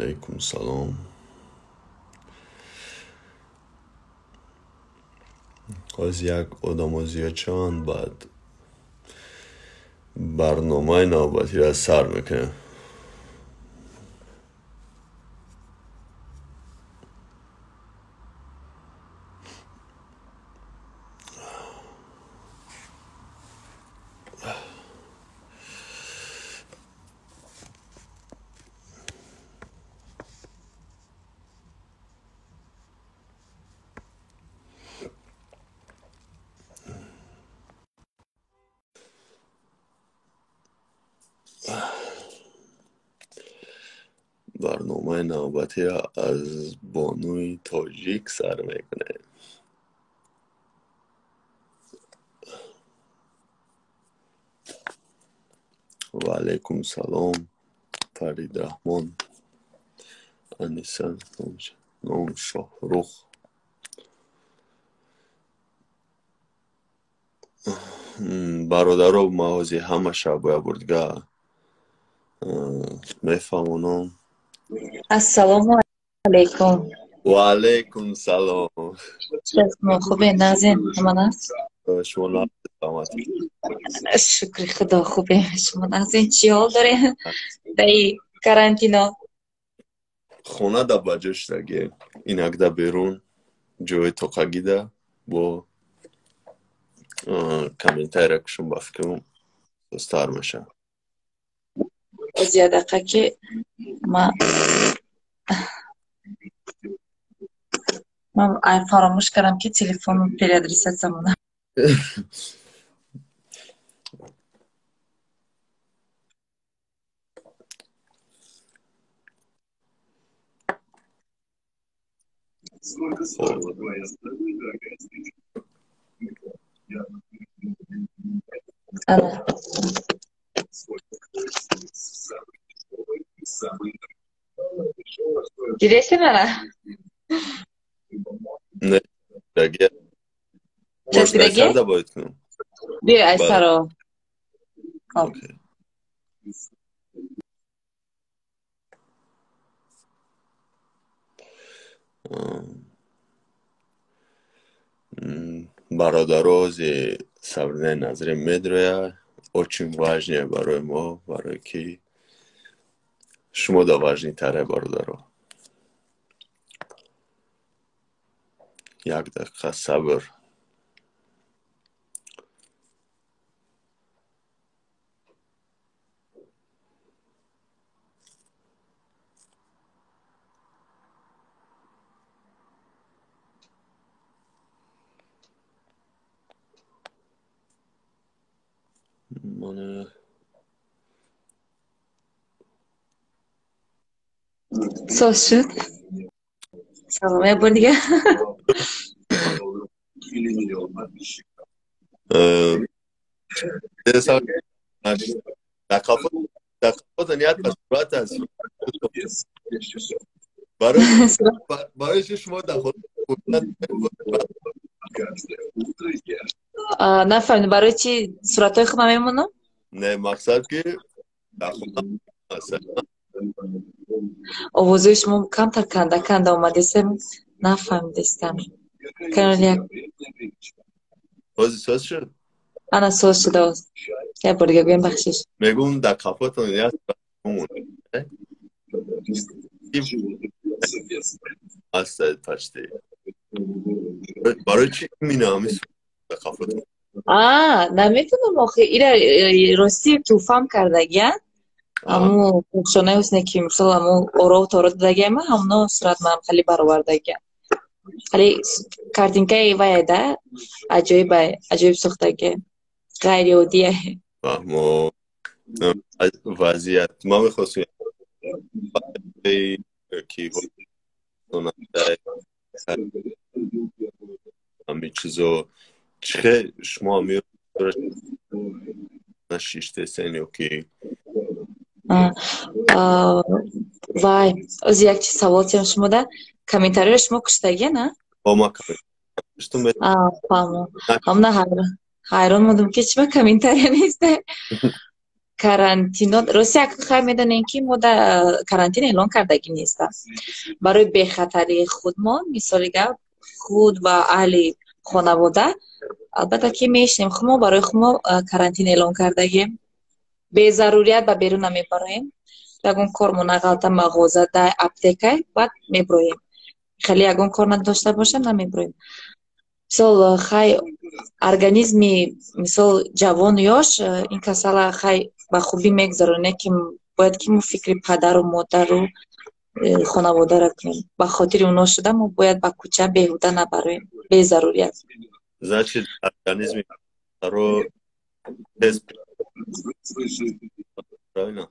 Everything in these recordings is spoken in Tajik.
Алейкум салом. Ҳозир як одамо зиёд шаванд, баъд барномаи навбатиро сар мекунем. Барномаи навбатиро аз бонуи тоҷик сар мекунем. Ва алайкум салом, Фарид Раҳмон, Аниса, ном Шоҳрух. Бародаро, ман ҳозир ҳама шабоя бурдга мефаҳмонам. Ассалому алайкум. Ва алайкум салом. Шумо хубе, Назин? Ҳама наст? Шумо наст? Шукри Худо, хубе. Шумо Назин, чӣ ҳол доред дар карантино? Хона да ба ҷо шудагӣ. Инак да берун ҷои тоқагида бо комментария кушум, ба фикрам созтар мешавад. Боз як дақиқа ки ман фаромӯш кардам, ки телефону переадресация монам. Ана. Дидеси мана? Не, даги. Может, ай сар добавить кунам? Биё, ай саро. Окей. Бародаро, зи Сабринаи Назрин медроя. Очень важное барои мо, барои ки шумо да важнитаре, бародаро. Як дақиқа сабр. Мана. Соз шуд. Салом, як бор дига. Дақиқот сурат аст. Барои чи шумо дар Нафаҳмидам, барои чи суратҳои худам мемонам? Не, мақсад ки дар хона овозои шумо камтар канда канда омадесем, нафаҳмидестам. Ҳозир соз шуд? Ана, соз шудааст. Як бор дига гӯем, бахшиш. Мегӯм, дар қафотон як ҳастад почти. Барои чи именно ҳамин дар қафотон? А, наметонам охи, ира рости туҳфам кардагиян. Аму шонаи ҳусне ки мисол аму оров торо додагиама, ҳамно сурат ман хеле баровардагиям. Хеле картинкаи вай да аҷоиб, аҷоиб сохтагия. Ғайриоддия. Фаҳмо. Вазъият ман мехостем ки ҳамин чизо чихе шумо ҳамин нашиштесен ё ки Вай, ози як чиз савол тиям шумо да. Комментариро шумо куштагия, на? Фаҳмо. Ҳамна ҳайрон мондам, ки чиба комментария нест. Карантино, рости, як хай медонем, ки мо да карантин эълон кардагӣ неста. Барои бехатарии худмон, мисоли гап, худ ва аҳли хонавода, албатта, ки мешинем. Хумо барои хумо карантин эълон кардагем, безарурият ба берун намебароем. Ягон кормо нағалта, мағоза да, аптека, баъд меброем. Хеле ягон кор надошта боша, намеброем. Мисол, хай, организми, мисол, ҷавону ёш ин касала, хай, ба хубӣ мегузаронад, ки бояд ки мо фикри падару модару хонаводаро кунем. Ба хотири оно шуда мо бояд ба кӯча беҳуда набароем безарурият. Значит, организми ро тез, правильно?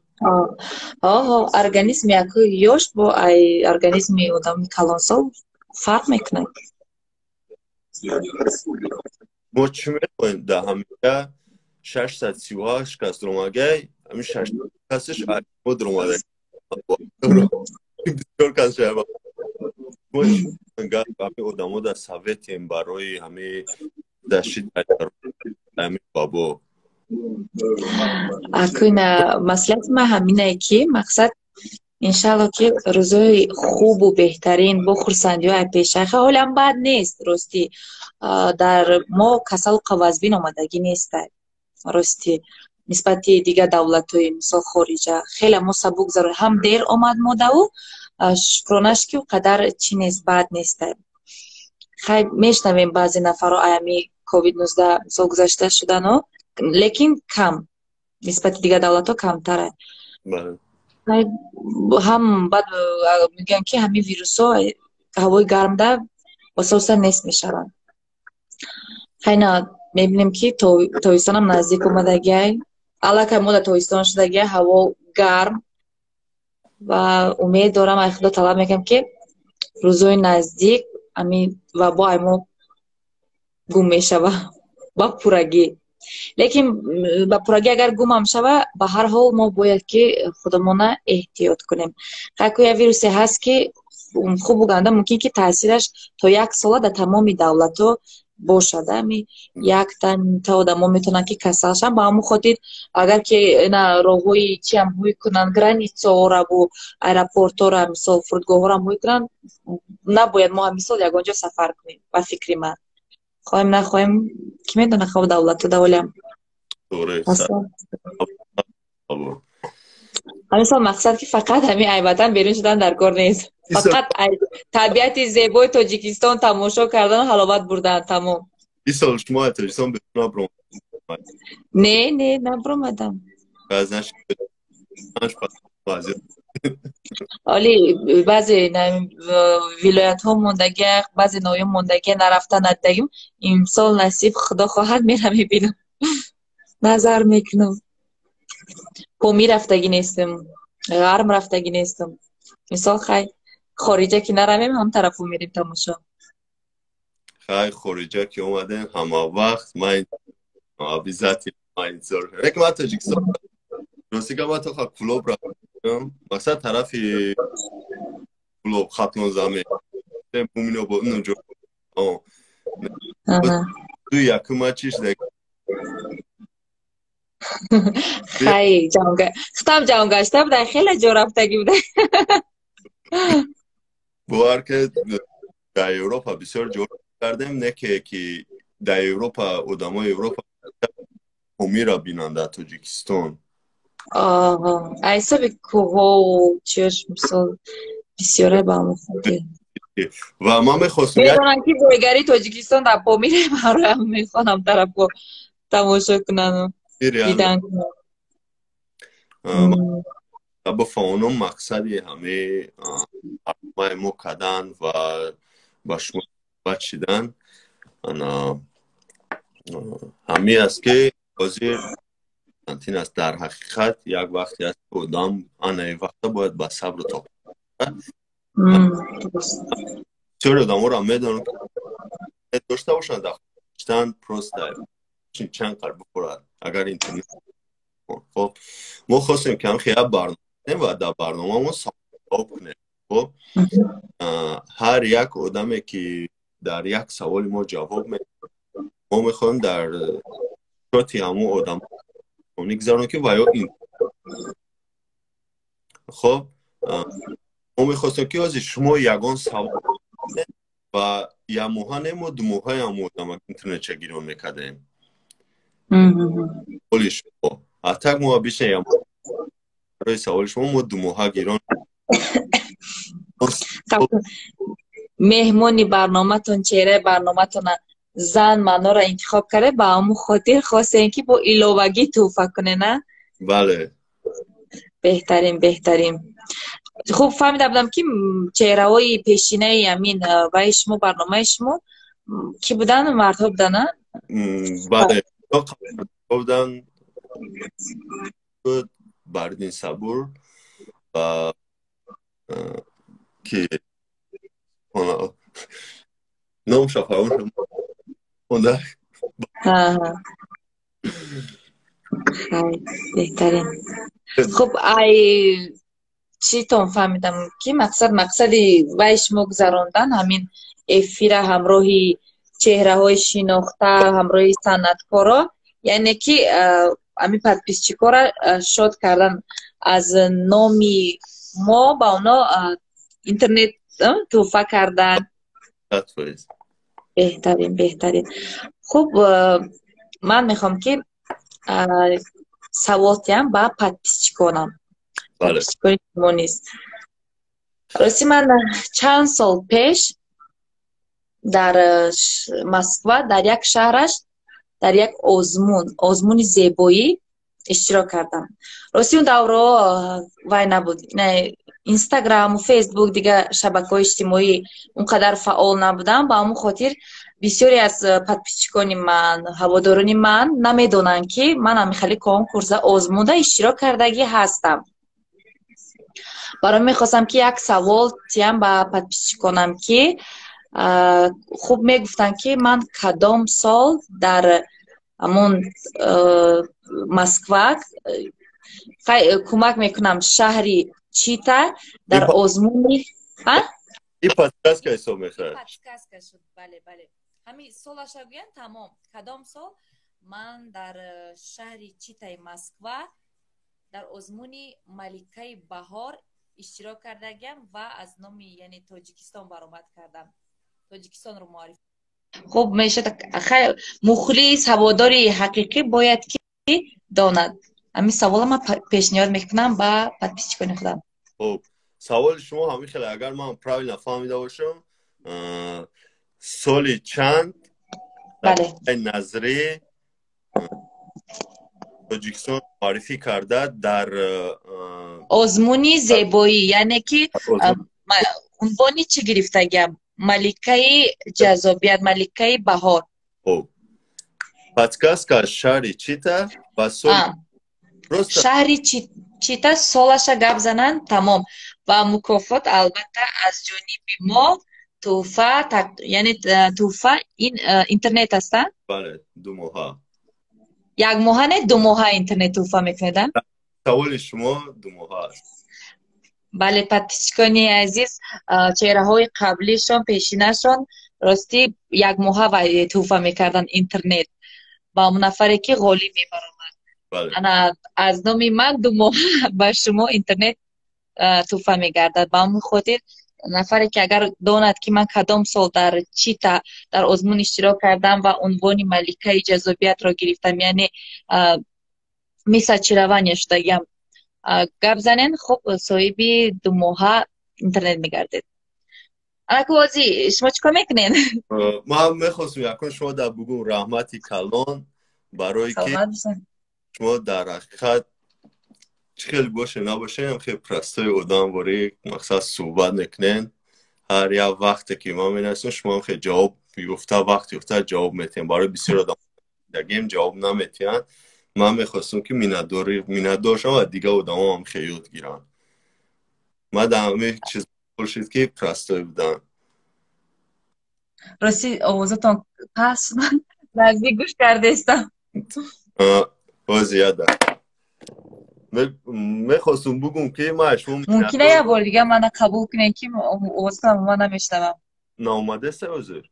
Оҳо, организми яку ёш бо ай организми одами калонсол фарқ мекунад. Мо чӣ мехоҳем? Дар ҳамиша 638 кас дуромагай, ҳамин шаш касаш мо дуромада, бисёр кас шава. Мо гап, ҳамин одамо дар советем барои ҳамин защита ҳамин вабо. Акуна маслиҳати ман ҳаминае, ки мақсад, иншалло, ки рӯзҳои хубу беҳтарин бо хурсандиҳо ай пеша. Ҳолиам бад нест, ростӣ, дар мо касалу қавазбин омадагӣ нестай, ростӣ, нисбати дигар давлатҳои, мисол, хориҷа. Хеле мо сабук зарур, ҳам дер омад модаву, шукронаш, ки қадар чӣ нест, бад нестай. Хай, мешнавем, баъзе нафарҳо аями ковид 19, мисол, гузашта шудану, лекин кам, нисбати дигар давлатҳо камтара. Ҳам баъд мегӯянд, ки ҳамин вирусҳо ҳавои гармда ососа нест мешаванд. Хайна, мебинем, ки тобистонам наздик омадагиай, аллакай мо дар тобистон шудагиай, ҳаво гарм, ва умед дорам, ай Худо талаб мекунам, ки рӯзҳои наздик ҳамин вабо ай мо гум мешава ба пуррагӣ. Лекин ба пуррагӣ агар гумам шава, ба ҳар ҳол мо бояд ки худамона эҳтиёт кунем. Хайку як вирусе ҳаст, ки хубу ганда мумкин ки таъсираш то як сола дар тамоми давлатҳо бошад. Ами якта одамо метавонанд, ки касал шаванд. Ба ҳамон хотир, агар ки на роҳҳои чиам ҳуй кунанд, границаораву аэропортора, мисол, фурудгоҳҳоро ҳуй кунанд, набояд мо мисол ягон ҷо сафар кунем, ба фикри ман. Хоҳем, нахоҳем, ки медона, хоб, давлату даволям. Ҳамин сол мақсад, ки фақат ҳамин ай ватан берун шудан дар кор нест, фақат табиати зебои Тоҷикистон тамошо кардану ҳаловат бурдан, тамом. Исол шумо аз Тоҷикистон берун набуромад? Не, не, набуромадам. Оли баъзе вилоятҳо мондагия, баъзе ноҳиё мондагия, нарафта надидагим. Имсол насиб, Худо хоҳад, мерам, мебинам, назар мекунам. Помир рафтагӣ нестам, ғарм рафтагӣ нестам. Мисол, хай, хориҷа ки наравем, ҳам тарафу мерем тамошо. Хай, хориҷа ки омадем, ҳама вақт ман обязательно ман интизор. Лекин ман Тоҷикистон, рости гап, ман то Кулоб рафтам, мақсад, тарафи Кулоб, Хатлон замин, Муминобод, нуҷо ду якума чиш. Хай, худам ҷаҳонгашта буда, хеле ҷо рафтагӣ буда. Бовар ки, дар Европа бисёр ҷо кардем, не ки дар Европа одамои Европа Помира бинанд дар Тоҷикистон. Ҳисоби кӯҳову чиёш, мисол, бисёре, ба ҳамон хотир. Ва ман мехостам Медонам, ки бойгарии Тоҷикистон дар Помире, бароям мехоҳам тарафо тамошо кунану дидан кунам. Бафаонон мақсади ҳамаи барномаи мо кардан ва ба шумо суҳбат шидан ҳамин аст, ки ҳозир карантин аст. Дар ҳақиқат, як вақте аст, ки одам анаи вақта бояд ба сабру тоқат. Бисёри одаморо медонам, дошта бошанд, дар штан просто чанд қар бихӯрад, агар интернет. Хоб, мо хостем, ки ҳам як барнома ва дар барномамо савол кунем. Хоб, ҳар як одаме, ки дар як саволи мо ҷавоб медиҳад, мо мехоҳем дар шоти ҳамун одам мегузаронем, ки ва ё Хоб, мо мехостем, ки ҳозир шумо ягон савол ва якмоҳа не, мо 2 моҳаям одам интернетча гирон мекардем. Саволи шумо, а так мо обычно барои саволи шумо мо 2 моҳа гирон. Меҳмони барноматон, чеҳраи барноматона зан манора интихоб карда, ба ҳамун хотир хостем, ки бо иловагӣ тӯҳфа кунед, на? Бале. Беҳтарин, беҳтарин. Хуб, фаҳмида будам, ки чеҳраҳои пешинаи ҳамин ваи шумо, барномаи шумо кӣ буданд? Мардҳо буданд, а? Бале, буданд. Бардин Сабур ва ки номша фаромӯш монда. Беҳтарин. Хуб, ай читон фаҳмидам, ки мақсади вай шумо гузарондан ҳамин эфира ҳамроҳи чеҳраҳои шинохта, ҳамроҳи санъаткоро, яъне ки ҳамин подписчикора шод кардан, аз номи мо ба оно интернет тӯҳфа кардан. Беҳтарин, беҳтарин. Хуб, ман мехоҳам, ки савол диҳам ба подписчиконам, подписчикони шумо низ. Рости, ман чанд сол пеш дар Москва, дар як шаҳраш, дар як озмун, озмуни зебоӣ иштирок кардам. Рости, он давраҳо вай набуд, Инстаграму Фейсбук, дигар шабакаҳои иҷтимоӣ он қадар фаъол набудам. Ба ҳамон хотир бисёре аз подписчикони ман, ҳаводорони ман намедонанд, ки ман ҳамин хеле конкурса, озмунда иштирок кардагӣ ҳастам. Барои мехостам, ки як савол тиям ба подписчиконам, ки хуб мегуфтанд, ки ман кадом сол дар ҳамон Москва, кӯмак мекунам, шаҳри Чита, дар озмуни Подсказка ҳисоб мешавад. Подсказка шуд, бале, бале. Ҳамин солаша гӯянд, тамом. Кадом сол ман дар шаҳри Читаи Москва дар озмуни «Маликаи баҳор» иштирок кардагиам ва аз номи, яъне, Тоҷикистон баромад кардам, Тоҷикистонро муаррифӣ. Хуб мешавад. Мухлис, ҳаводори ҳақиқӣ бояд ки донад. Ҳамин савола ман пешниҳод мекунам ба подписчикони худам. Хуб, саволи шумо ҳамин хеле, агар ман правильно фаҳмида бошам, соли чанд назри Тоҷикистон муаррифӣ карда дар озмуни зебоӣ, яъне ки унвони чӣ гирифтагиам? Маликаи ҷаззобият, маликаи баҳор. Хуб, подсказка: шаҳри Чита ва соли. Шаҳри Чита, солаша гап зананд, тамом. Ва мукофот, албатта, аз ҷониби мо тӯҳфа, яъне тӯҳфа ин интернет аст, а? Бале, 2 моҳа. Як моҳа не, 2 моҳа интернет тӯҳфа мекунед, а? Саволи шумо 2 моҳа аст. Бале, подписчикони азиз, чеҳраҳои қаблишон, пешинашон, ростӣ, як моҳа тӯҳфа мекарданд интернет ба он нафаре, ки ғолиб мебаромад. Ана аз номи ман 2 моҳа ба шумо интернет тӯҳфа мегардад. Ба ҳамин хотир нафаре, ки агар донад, ки ман кадом сол дар Чита дар озмун иштирок кардам ва унвони маликаи ҷаззобиятро гирифтам, яъне мисс очарования шудагиам, гап занен, хуб, соҳиби 2 моҳа интернет мегардед. Анаку ози шумо чӣ кор мекунед? Ман мехостум якун шумо дар бугум раҳмати калон, барое ки шумо дар ҳақиқат чӣ хеле боше набоше, хеле простой одам бори мақсад суҳбат мекунен. Ҳар як вақте ки ман менависам, шумо хеле ҷавоб ёфта, вақт ёфта ҷавоб метиҳем. Барои бисёр одам дагем ҷавоб наметиҳанд. Ман мехостум, ки миннатдор шавам ва дигар одамоам хеле ёд гиранд. Ман дар ҳамин чиз шуд, ки простой будан. Рости, овозатон паст, наздик гӯш кардаистам. Ози яда мехостум бугум, ки ман шумо Мумкина як бори дига мана қабул кунем, ки овозатон ман намешнавам. Наомадеста ҳозир?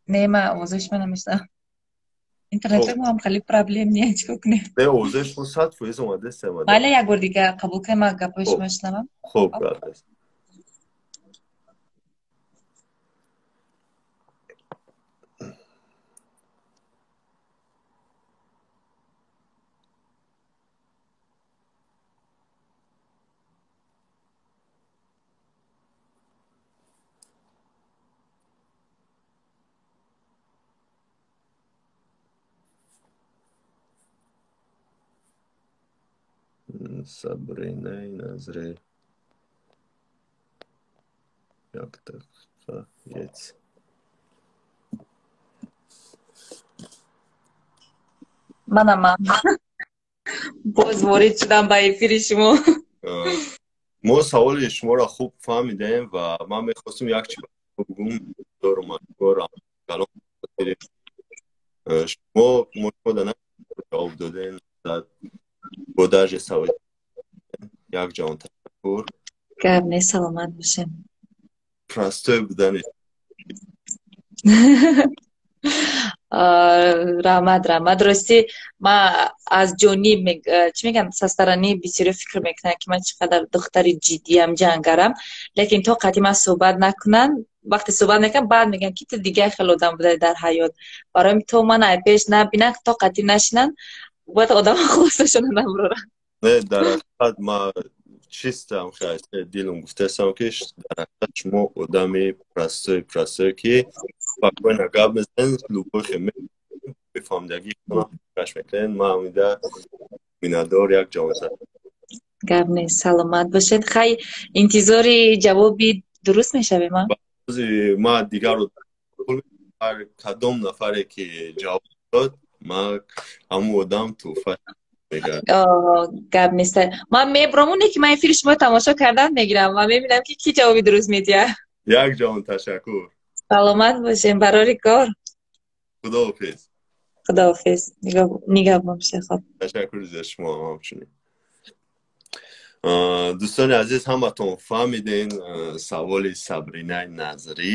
Не, ман овозаи шумо намешнавам. Интернетои мо ҳам хеле проблем не, чикор кунем? Не, овозаи шумо 100% омадааст. Бале, як бор дига қабул кунем, ман гапҳои шумо шунавам. Хуб, гап аст. Сабринаи Назри як дақиқа ец. Манам ман боз ворид шудам ба эфири шумо. Мо саволи шуморо хуб фаҳмидем ва ман мехостум як чи бигӯм. Шумо мо ҷавоб додем бо дарҷи саволи як ҷаҳон ташаккур. Гап не, саломат бошем. Простой будани. Раҳмат, раҳмат. Ростӣ ман аз ҷониб чӣ мегӯям, со стороны бисёре фикр мекунанд, ки ман чӣ қадар духтари ҷиддиам, ҷангарам, лекин то қати ман суҳбат накунанд, вақте суҳбат мекунам, баъд мегӯям, ки ту дигар хел одам будаи дар ҳаёт. Барои то ман ай пеш набинанд, то қатӣ нашинанд, бояд одам хулосашона набуроранд. Не, дар ҳақиқат ман чистам, дилам гуфтаистам, ки дар ҳақиқат шумо одами простой, простой, ки спокойно гап мезанед, любой бефаҳмидагӣ каш мекунед. Ман ҳамида миннатдор як ҷавон. Гап не, саломат бошед. Хай, интизори ҷавоби дуруст мешавем, а? Ман дигарро ҳар кадом нафаре ки ҷавоб дод, ман ҳамун одам тӯҳфа Гап нест. Ман мебурам, оне ки ман эфири шумо тамошо кардан мегирам ва мебинам, ки кӣ ҷавоби дуруст медиҳад. Як ҷаҳон ташаккур. Саломат бошем, барори кор. Худоҳофиз. Худоҳофиз. Нигаҳбон бошед. Хоб. Ташаккур за шумо ҳамчунин. Дӯстони азиз, ҳаматон фаҳмиден саволи Сабринаи Назрӣ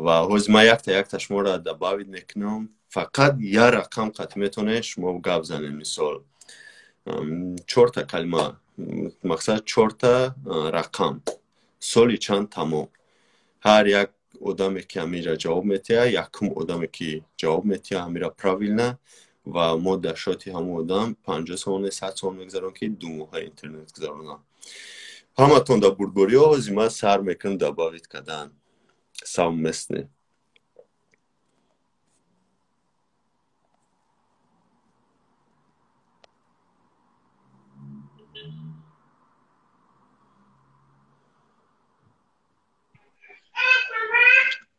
ва ҳозир ман якта якта шуморо добавить мекунам. Фақат як рақам қатъ метавонед шумо гап занед. Мисол, чорта калима, мақсад чорта рақам, соли чанд тамом. Ҳар як одаме ки ҳаминра ҷавоб метиҳад, якум одаме ки ҷавоб метиҳад ҳаминра правильно, ва мо дар шоти ҳамон одам 50 сомоне, 100 сомон мегузаронем, ки 2 моҳа интернет гузаронам. Ҳаматон дар бурдбориҳо ҳозир ман сар мекунам добавить кардан совместно.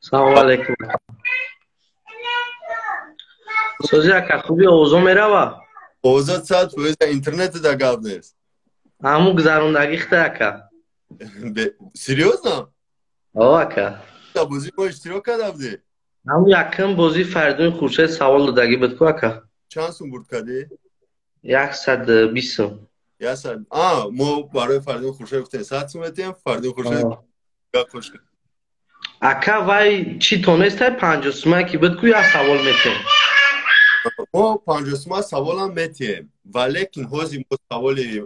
Салому алейкум. Сози ака, хуби овозо мерава? Овозо 100% интернет да гап нест. Ҳаму гузарондагӣ хта ака. Серьёзно? О, ака. Да бозӣ мо иштирок карда будӣ? Ҳаму якум бозӣ Фаридуни Хуршед савол додагӣ буд ку ака. Чанд сум бурд кардӣ? 120 сум. 100. А, мо барои Фаридуни Хуршед гуфтем 100 сум метиҳем, Фаридуни Хуршед гап хуш кард. Ака, вай чӣ тонестай 50 сума ки буд ку, як савол метиҳем. Мо 50 сума саволам метиҳем, валекин ҳозир мо саволи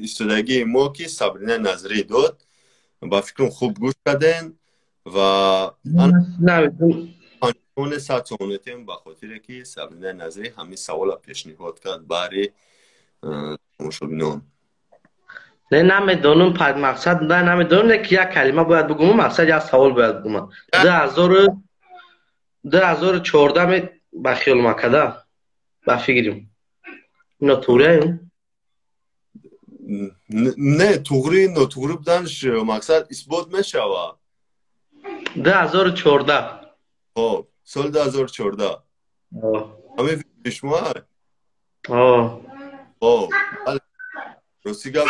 истодагии мо ки Сабрина Назрӣ дод, ба фикрам хуб гӯш кардем ва 50 100 сомон метиҳем, ба хотире ки Сабрина Назрӣ ҳамин савола пешниҳод кард баҳри тамошобинон. Не, намедонам, мақсад намедонам, не ки як калима бояд бигӯм, мақсад як савол бояд бигӯм. 2014 ба хиёл макада, ба фикрим. Ино туғрияем? Не, туғри нотуғри буданаш мақсад исбот мешавад. 2014. Хоб, соли 2014. Ҳамин фикри шумо? Хоб, бале. Рости гап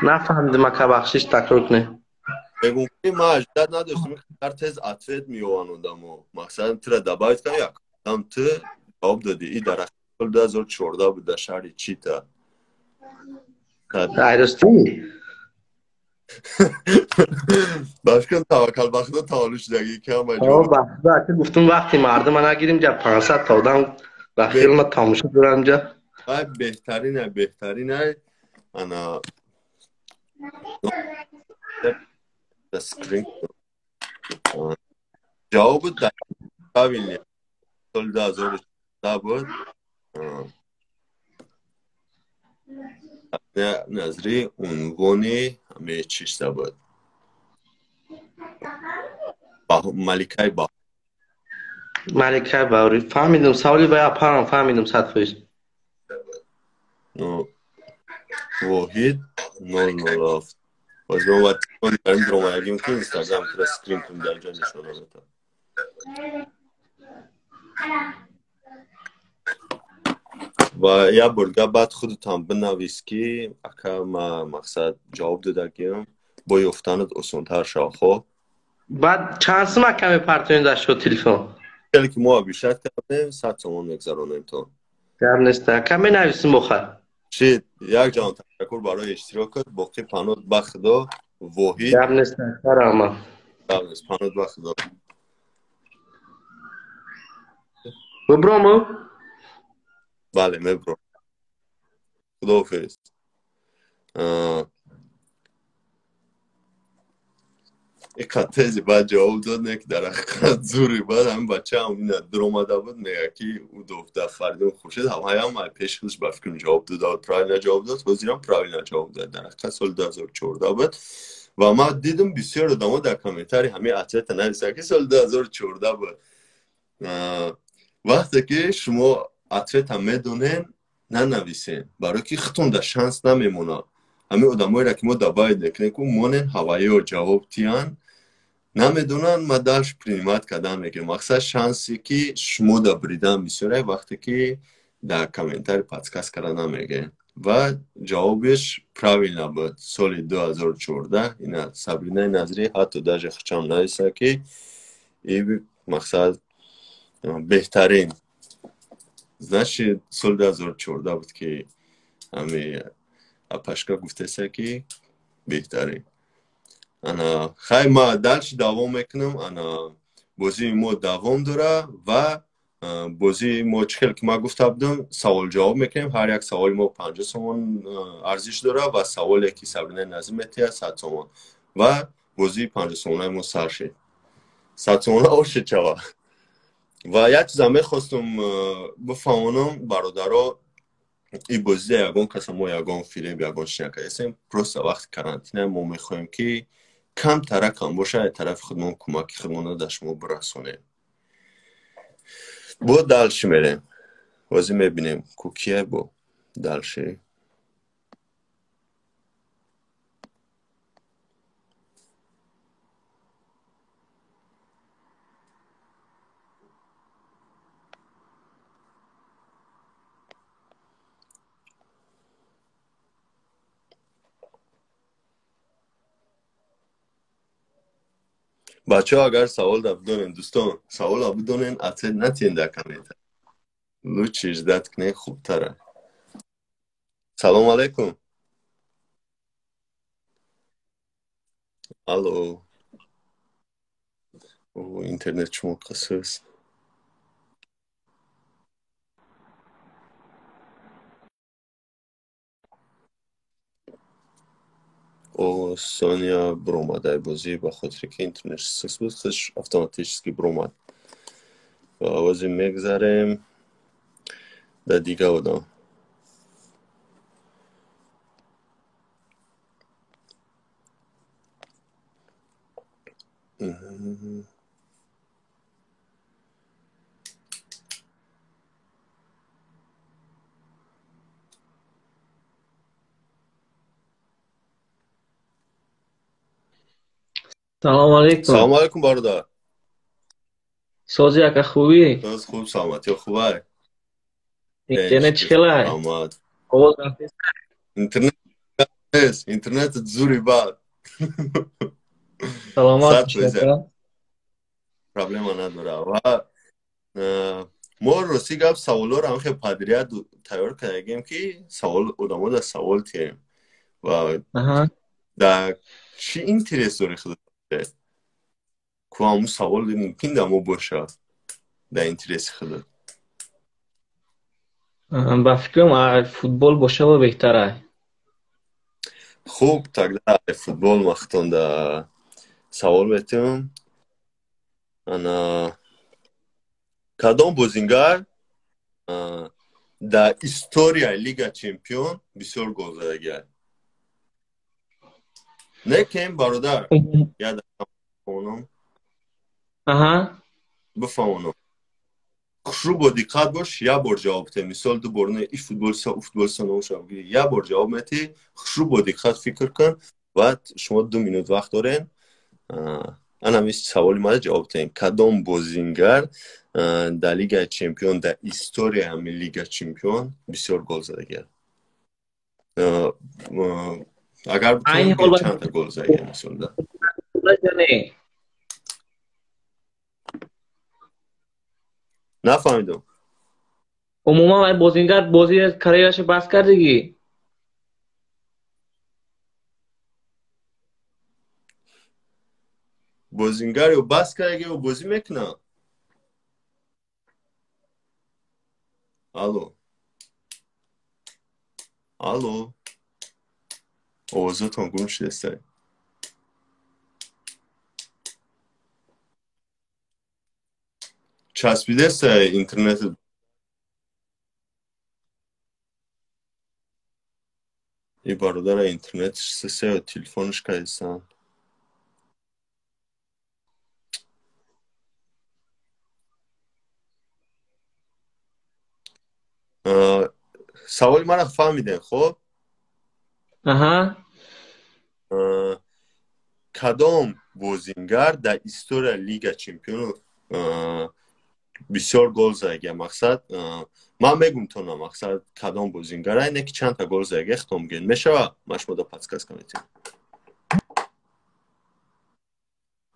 нафаҳмидам ака, бахшиш, такрор кунед. Мегӯм ки ман аждад надоштам, ҳар тез ответ меёванд одамо. Мақсад тура добавить кардам, як одам ту ҷавоб додӣ. И дар соли 2014 буд дар шаҳри Чита. Ай, ростӣ? Башкан таваккал ба Худо таваллуд шудагӣ ки ҳама ҷо. Ба Худо ака гуфтум вақти мардума нагирим ҷа 500 та одам ба филма тамошо дорам ҷа. Ай беҳтарин ай беҳтарин ай ана скрин ҷавоб правильный соли 2014 буд. Назри унвони ҳамаи чиста буд. Маликаи Баҳор. Маликаи Баҳорӣ. Фаҳмидум, саволи ба апарам фаҳмидум 100%. Воҳид 007. Боз мо ба телефон дарим дромаягим ки Инстаграм кира скрин кунем дар ҷо нишона метавад. Ва як бор дига баъд худатам бинавис ки ака ма мақсад ҷавоб додагиам бо ёфтанат осонтар шава хоб. Баъд чанд сум ака мепартоем дар шо телефон? Хеле ки мо обещать кардем 100 сомон мегзаронем то. Гап нест ака менависим охар. Шид як ҷаҳон ташаккур барои иштирокат боқӣ паноҳ ба Худо Воҳид. Гап нест ака раҳмат. Гап нест паноҳ ба Худо. Биброму? Бале мебром. Худоҳофиз. Иқа тези баъд ҷавоб дод не ки дар ҳақиқат зури баъд ҳамин бачаам ина дуромада буд мега ки ӯ дар Фаридун Хуршед ҳамаям пеши худаш ба фикрам ҷавоб дода правильно ҷавоб дод ҳозирам правильно ҷавоб дод дар ҳақиқат соли 2014 буд ва ман дидам бисёр одамо дар комментарий ҳамин ответа нависанд ки соли 2014 буд. Вақте ки шумо ответа медонен нанависен барое ки худтон дар шанс намемонад. Ҳамин одамоеро ки мо добавить мекунем ку монен ҳаваё ҷавоб тиҳанд намедонанд ма дальше принимать кардан мекунем. Мақсад шансе ки шумо да бридан бисёре вақте ки дар комментарий подсказкара намегӯем. Ва ҷавобиш правильно буд соли 2014 ина Сабринаи Назрӣ ҳатто даже хучам нависа ки и мақсад беҳтарин. Значит соли 2014 буд ки ҳами апашка гуфтеса ки беҳтарин. Ана хай ма дальше давом мекунам. Ана бозии мо давом дора ва бозии мо чӣ хел ки ман гуфта будам савол ҷавоб мекунем. Ҳар як саволи мо 50 сомон арзиш дора ва саволе ки Сабринаи Назрӣ метиҳад 100 сомон ва бозии 50 сомонаи мо сар шид. 100 сомона ошид шава. Ва як чизам мехостум бифаҳмонам бародаро и бозида ягон каса мо ягон фиреб ягон чи накардастем. Просто вақти карантина мо мехоҳем ки камтаракам бошад аз тарафи худмон кӯмаки худмонро дар шумо бирасонем. Бо дальше мерем. Бозӣ мебинем ку кия бо дальше. Бачаҳо агар савол да бидонен дӯстон савола бидонен ответ натиҳен дар комментар. Лучше ждать кунен хубтара. Салом алейкум. Алло. Интернет шумо қасс. О Соня бромад ай бозӣ ба хотире ки интернет сус буд худаш автоматически бромад. Ва овози мегзарем дар дига одам. Салом алейкум. Салом алейкум бародар. Сози ака хубӣ? Соз хуб, саломатӣ хубай. Интернет чӣ хелай? Саломат. Овоз рафтест? Интернет нест, интернет зури бад. Саломат бошед. Проблема надора. Ва мо рости гап саволҳоро ҳам хел подряд тайёр кардагем ки савол одамо дар савол тиҳем. Ва Дар чӣ интерес дорӣ худат? Ку ҳамун савол мумкин дар мо бошад дар интереси худат. Ба фикрам футбол бошава беҳтар. Хуб, тогда футбол махтон да савол метиҳам. Ана кадом бозингар дар историяи Лига Чемпион бисёр гол задагиай? Не кем бародар, я бифаҳмонам. Аҳа. Бифаҳмонам. Хушрӯ бо диққат бош, як бор ҷавоб те. Мисол ду бор не, и футболиста, у футболиста номаша бигирӣ. Як бор ҷавоб метӣ, хушрӯ бо диққат фикр кун, баъд шумо 2 минут вақт дорен. Ана ҳамин саволи мада ҷавоб тем. Кадом бозингар дар Лигаи Чемпион, дар историяи ҳамин Лига Чемпион бисёр гол задагиаст? Агар битавонед чандта гол задагиа мисол да? Нафаҳмидам. Умуман вай бозингар бозии карьераша бас кардагӣ? Бозингар ё бас кардагӣ ё бозӣ мекунад? Алло. Алло. Овозотон гум шудааст. Часпидааст интернет. И бародара интернетш сесе ё телефонш кайсан. Саволи мара фаҳмидем, хоб? Аҳа. Кадом бозингар дар история Лига Чемпионов бисёр гол задагия? Мақсад ман мегум то на мақсад кадом бозингара, ине ки чандта гол задагия хитом ген мешава? Ман шумо да подсказка метиҳам.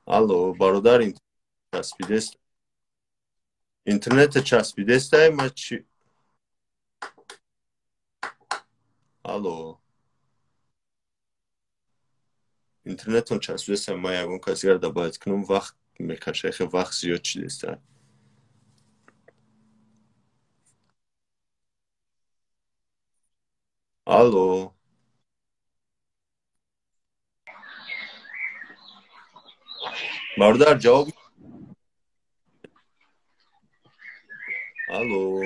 Алло, бародар, часпидест? Интернета часпидестай? Ма чи? Алло. Интернетон часпидестай, ман ягон кас дигар добавить кунам, вақт мекаша, хе вақт зиёд чидестай. Алло. Бародар, ҷавоб. Алло.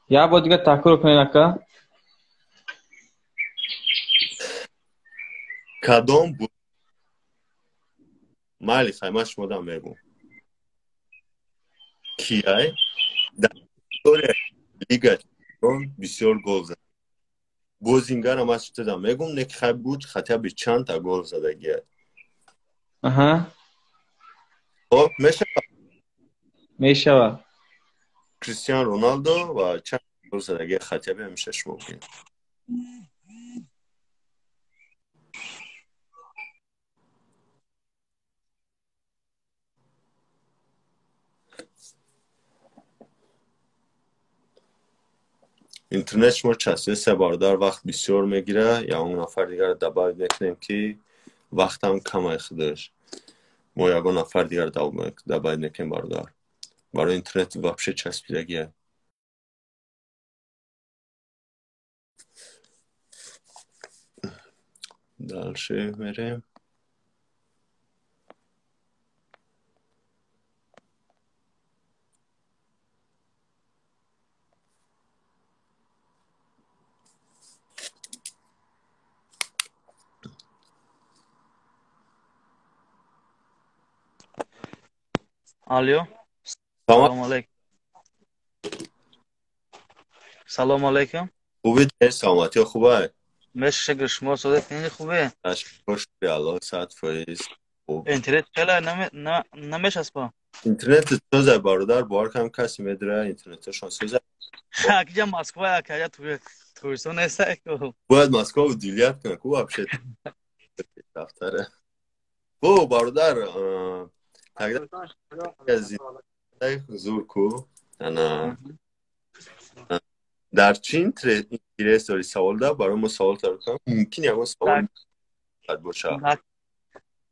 Як бор дигар такрор кунед, ака. Кадом майли, хай ман шумода мегӯм. Кияй дар историяи Лига Чемпион бисёр гол зад? Бозингара ман шумо мегӯм, не ки хай буд хотя бы чандта гол задагиай. Аҳа. Хоб, мешава? Мешава. Криштиану Роналдо ва чанд гол задагиай хотя бы ҳамеша шумо бигӯед. Интернет шумо часпидест, бародар, вақт бисёр мегира, я он нафар дигар добавить мекунем ки вақтам камай худаш. Мо ягон нафар дигар добавить мекунем, бародар. Барои интернет вообще часпидагия. Дальше мерем. Алло. Салом алейкум. Салом алейкум. Хубед, саломатӣ хубай? Мешакр, шумо содат не хубе? Ташаккур, Аллоҳ 100% хуб. Интернет хела намешаспа. Интернет соза бародар, бовар кам каси медра интернеташон соза. Акиҷа Москва, акаҷа Турсон неста ку. Бояд Москва удилят кунад ку вообще. Дафтара. Хуб, бародар, тогда зур ку. Ана дар чӣ интерес дорӣ савол да? Барои мо савол таркам. Мумкин ягон савол боша.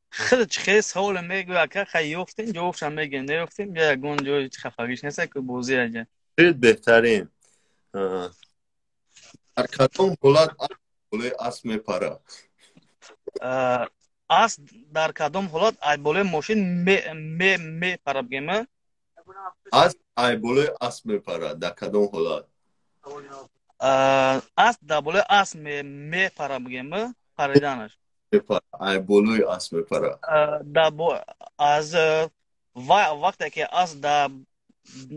Худ чӣ саволе мегӯя, ака, хай ёфтем, ҷавобшам мегӯем, неёфтем, я ягон ҷои хафагиш нест, ки бозӣ аҷа. Хеле беҳтарин. Дар кадом ҳолат асп болои асп мепарад? Асп дар кадом ҳолат ай болои мошин мепара, бигем? Асп ай болои асп мепарад дар кадом ҳолат? Асп дар болои асп мепара, бигем, париданаш. Мепара, ай болои асп мепара. Аз вақте ки асп да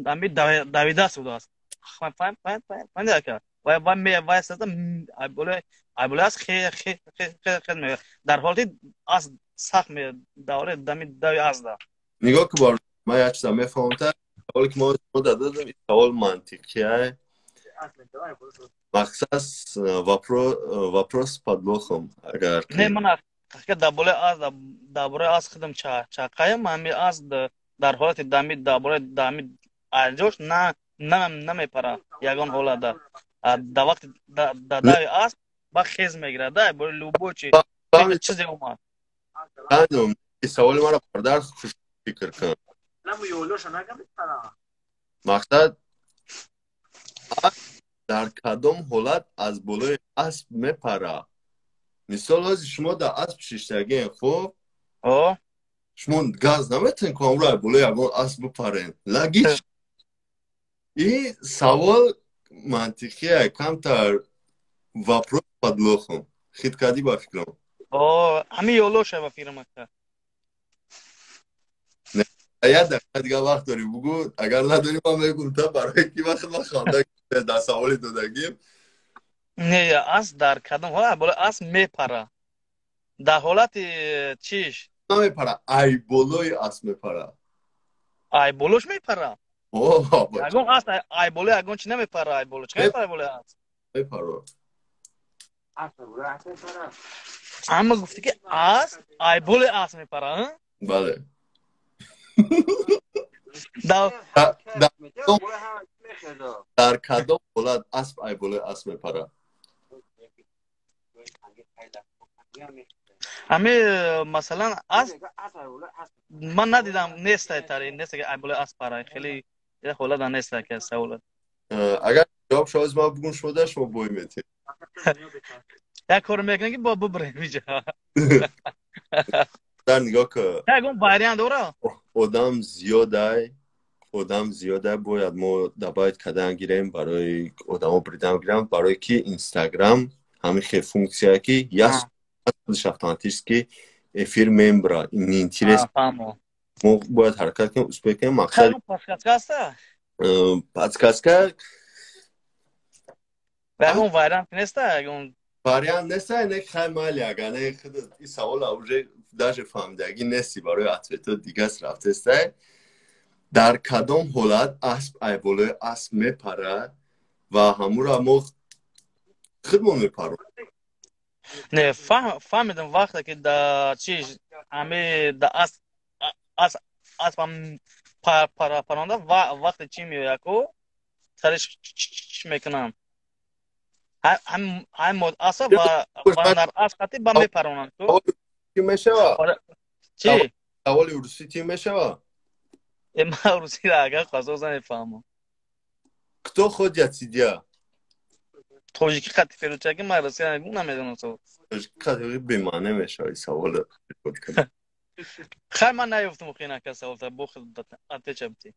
ами давида шудааст, фаҳмиди, ака, вай ай болои асп хе дар ҳолати асп сахт медавре, дами дави асп. Нигоҳ ки, бар ман як чиза мефаҳмам. Саволе ки мо дадодам, савол мантиқия, мақсад вопрос с подвохом, агар Не, ман дар болои асп, дар бораи асп худам чақаям. Ҳами асп дар ҳолати дами дар бораи дами аҷош на намепара ягон ҳолат. Дар вақти дар дави асп ба хез мегирад, да бо любой чи чизе омад. Саволи маро бардар хуш фикр кун. Мақсад, дар кадом ҳолат аз болои асп мепара? Мисол, ҳозир шумо дар асп шиштагиен, хуб, шумо газ наметавонед ку амро аз болои ягон асп бипарен. Логично, и савол мантиқия, камтар вопрос подвохом хит кардӣ, ба фикрам. Ҳами ёлоша, ба фикрам, ака. Як дақиқа дига вақт дорӣ, бугӯ. Агар надорӣ, ман мегӯм, та барои ки вақт ман ханда дар саволи додагим. Не, асп дар кадом ҳолат болои асп мепара? Дар ҳолати чиш? Намепара, ай болои асп мепара. Ай болош мепара? Ягон асп ай болои ягон чи намепара. Ай боло чӣ мепара, болои асп? Мепара. Амма гуфтӣ, ки асп ай болои асп мепара. Бале. Дар кадом ҳолат асп ай болои асп мепара? Ҳами, масалан, асп ман надидам, нестай, тари неста, ки ай болои асп пара. Хеле ҳолата неста, ки саволат. Агар ҷавоб шавад, ман бугум, шумо шумо бой метед. Як кор мекунем, ки бо бубурем иҷа. Дар нигоҳ ки. Ягон вариант дора? Одам зиёдай, одам зиёда, бояд мо добавить кардан гирем, барои одамо бридан гирам, барои ки Инстаграм ҳамин хел функсия, ки як худаш автоматически эфир мембра. Интерес, мо бояд ҳаракат кунем, успеть кунем. Мақсад подсказка. Ягон вариант неста, ягон? Вариант неста, не, хай, майли, агар не, худ и савола уже даже фаҳмидагӣ нести, барои ответо дигас рафтестай. Дар кадом ҳолат асп ай болои асп мепарад ва ҳамура мо худмон мепаром? Не, фаҳмидам. Вақте ки да чи ҳами да асп аспам паронда, вақте чӣ меояд ку сариш чӣ мекунам, ҳам аса ва нар асп қати ба мепаронанд ку. Чӣ мешава? Чӣ? Саволи русӣ чӣ мешава? Ман русиро, агар хасос, намефаҳмам. Кто ходят сидя? Тоҷикӣ қати феручаки, ман русия намедонам. Тоҷикӣ қати бемаъне мешава савола. Хай, ман наёфтам, охи, нака саволта бо отвеча бити.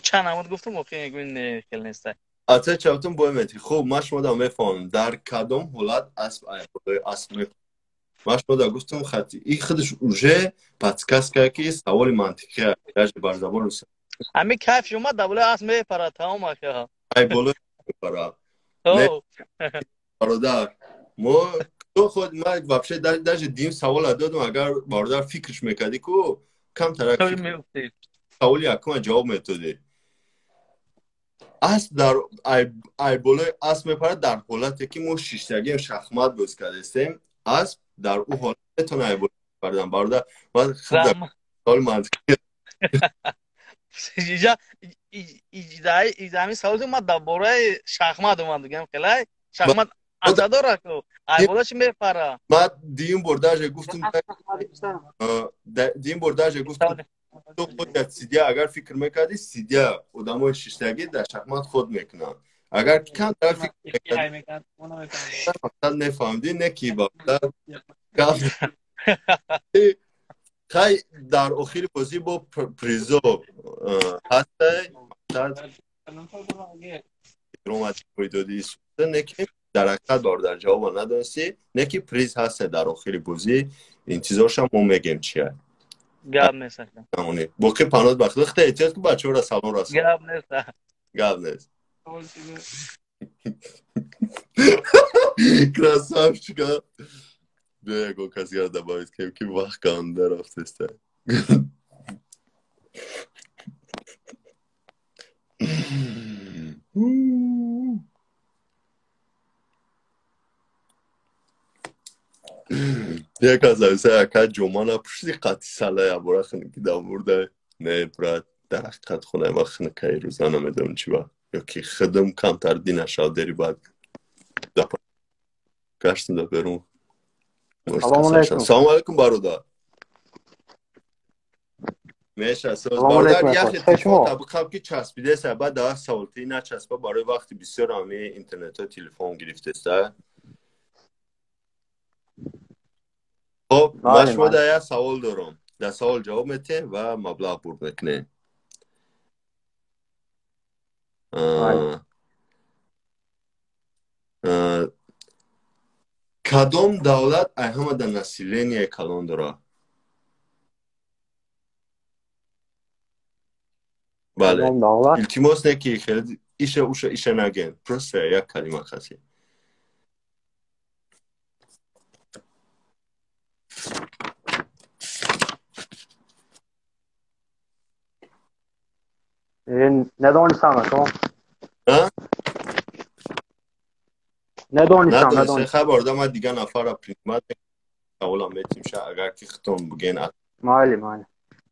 Чанд намуд гуфтам, охи, не, хел неста. Отвеча битум, бой мети. Хуб, ман шумо мефаҳмам, дар кадом ҳолат асп болои асп. Ман шумо гуфтам, хати и худаш уже подсказка, ки саволи мантиқия, даже бар забон руси. Ҳами кайф омад, дар болои асп мепарад, тамом, ака. Ай болои мепарад. Бародар, мо кто худ, ман вообще даже дим савола додам, агар бародар фикрш мекардӣ ку камтарак, саволи якума ҷавоб методӣ. Асп дар ай болои асп мепарад дар ҳолате ки мо шиштагием, шахмат боз кардастем. Асп дар ӯ ҳолат метавона ай болои паридан. Бародар, ман саволи мантиқӣ. Ҳамин савол ман дар бораи шахмат омад, дигам хелай шахмат. Азадора ку. Ай болаш мепара. Ма дим бор даже гуфтум, дим бор даже гуфтум, ту худат судья агар фикр мекардӣ, судья одамои шиштагӣ дар шахмат худ мекунанд. Агар камтар фикр мекардӣ, мефаҳмидӣ, не ки ба хай. Дар охири бозӣ бо призо ҳастай, доди, не ки дар ҳақиқат, бародар, ҷавоба надонистӣ, не ки приз ҳасте дар охири бозӣ, интизоршам мо мегем чия. Гап нест. Боқӣ паноҳ ба худо, хита эҳтиёт ки бачаҳоро салом расон. Гап нест. Гап нест. Красавчика. Биё, ягон касгара добавить кем, ки вақт ганда рафтеста. Як аз ависа яка ҷома напӯшиди, қатъи сала ябора хунукӣ дамурда. Не, брат, дар ҳақиқат хонаи ма хунукаи рӯза, намедонам чи ба, ёки хидм камтар динашав дери баъд гаштем да берун. Салому алайкум, бародар. Меша, бародар, яхе телефон табиқаб ки часпидеса, баъд дар саволтии начаспа, барои вақти бисёр ҳами интернетҳо телефон гирифтеста. Хоб, ман шумо дар як савол дорам, дар савол ҷавоб метиҳем ва маблағ бурд мекунем. Кадом давлат ай ҳама дар население калон дорад? Бале, илтимос, не ки хеле иша уша иша наген, просто як калима хаси. Недонистам, ако. Недонистам, недонистам. Хай, бародар, ман дигар нафарро принимать саволам метим ша, агар ки хитон буген. Майли, майли.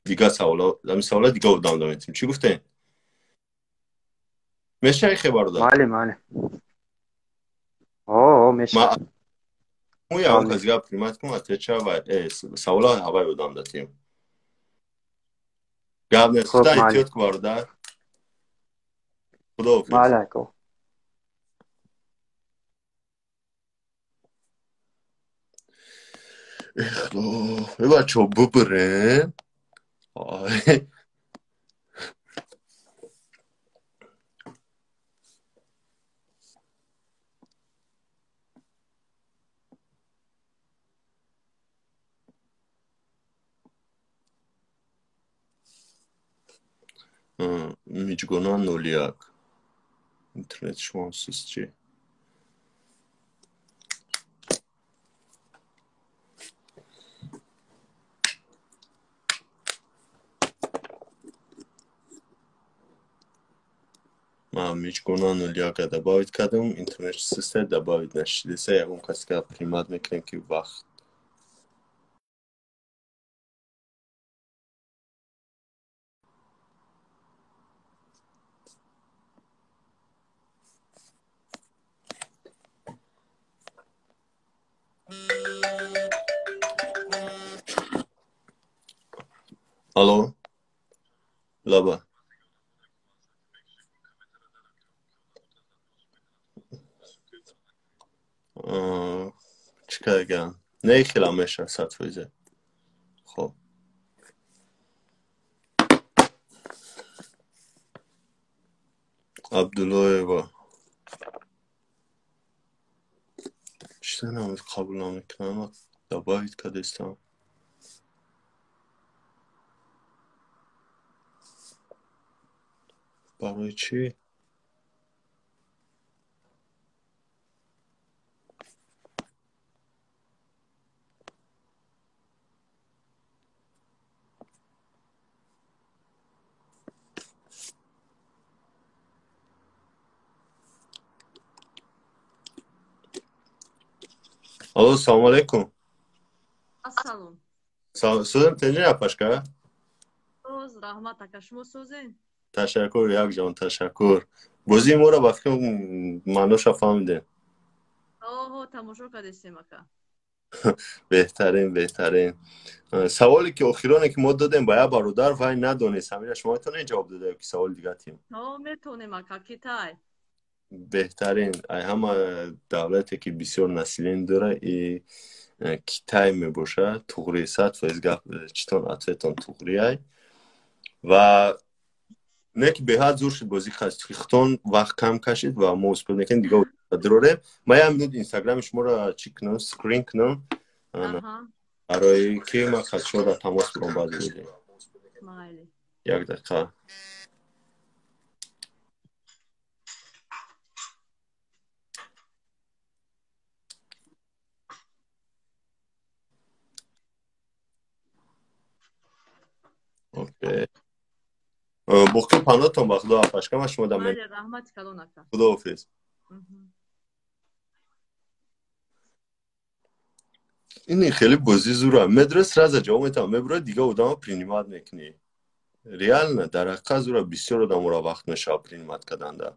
Дигар савола, ами савола дигар одам дометим. Чӣ гуфтем? Мешавӣ, хе, бародар? Майли, майли. О, мешава. Мо ягон кас дигар принимать кун, отвеча ва савола ҳавай одам датем. Гап нест, худа эҳтиёт ку, бародар. Худоҳофиз. Майли, ако. Эхло, бачо, бубурем. Ай. Миҷгона 01. Интернет шумо суст чи? Ман миҷгона 01 добавить кардам, интернет суста, добавить нашидеса. Ягон каска принимать мекунем, ки вақт. Алло, лаба. Чӣ кардаган? Не, хела меша, 100%. Хоб, Абдуллоева, чита намед, қабул намекунам, добавить кардестам. Барои чӣ? Алло, салому алейкум. Ассалом. Сӯзем, тенҷи, апашка? Соз, раҳмат, ака, шумо созен? Ташаккур, якҷон, ташаккур. Бозии моро ба фикр маъноша фаҳмидем? Ҳо, тамошо кардестем, ака. Беҳтарин, беҳтарин. Саволе ки охироне ки мо додем ба як бародар, вай надонист. Ҳамира шумо метавонед ҷавоб дода ё ки саволи дигар тим? Ҳо, метавонем, ака, Китай. Беҳтарин. Ай ҳама давлате ки бисёр население дора и Китай мебошад. Туғри, 100% гап читон ответон туғриай. Ва не ки беҳад зур шуд бозӣ, хитон вақт кам кашид ва мо успел мекунем дига дурорем. Ман як минут инстаграми шуморо чӣ кунам, скрин кунам, барои ки ман хат шумо дар тамос бурам баъди бозӣ. Як дақиқа. Окей. Боқӣ панотон ба Худо афашка, ман шумо дам. Раҳмати калон, ака. Худоҳофиз. Ин хеле бозӣ зура. Медро сразу ҷавоб метавам, мебура дига одама принимать мекунӣ. Реально дар ҳақиқат зура, бисёр одаморо вақт мешава принимать карданда.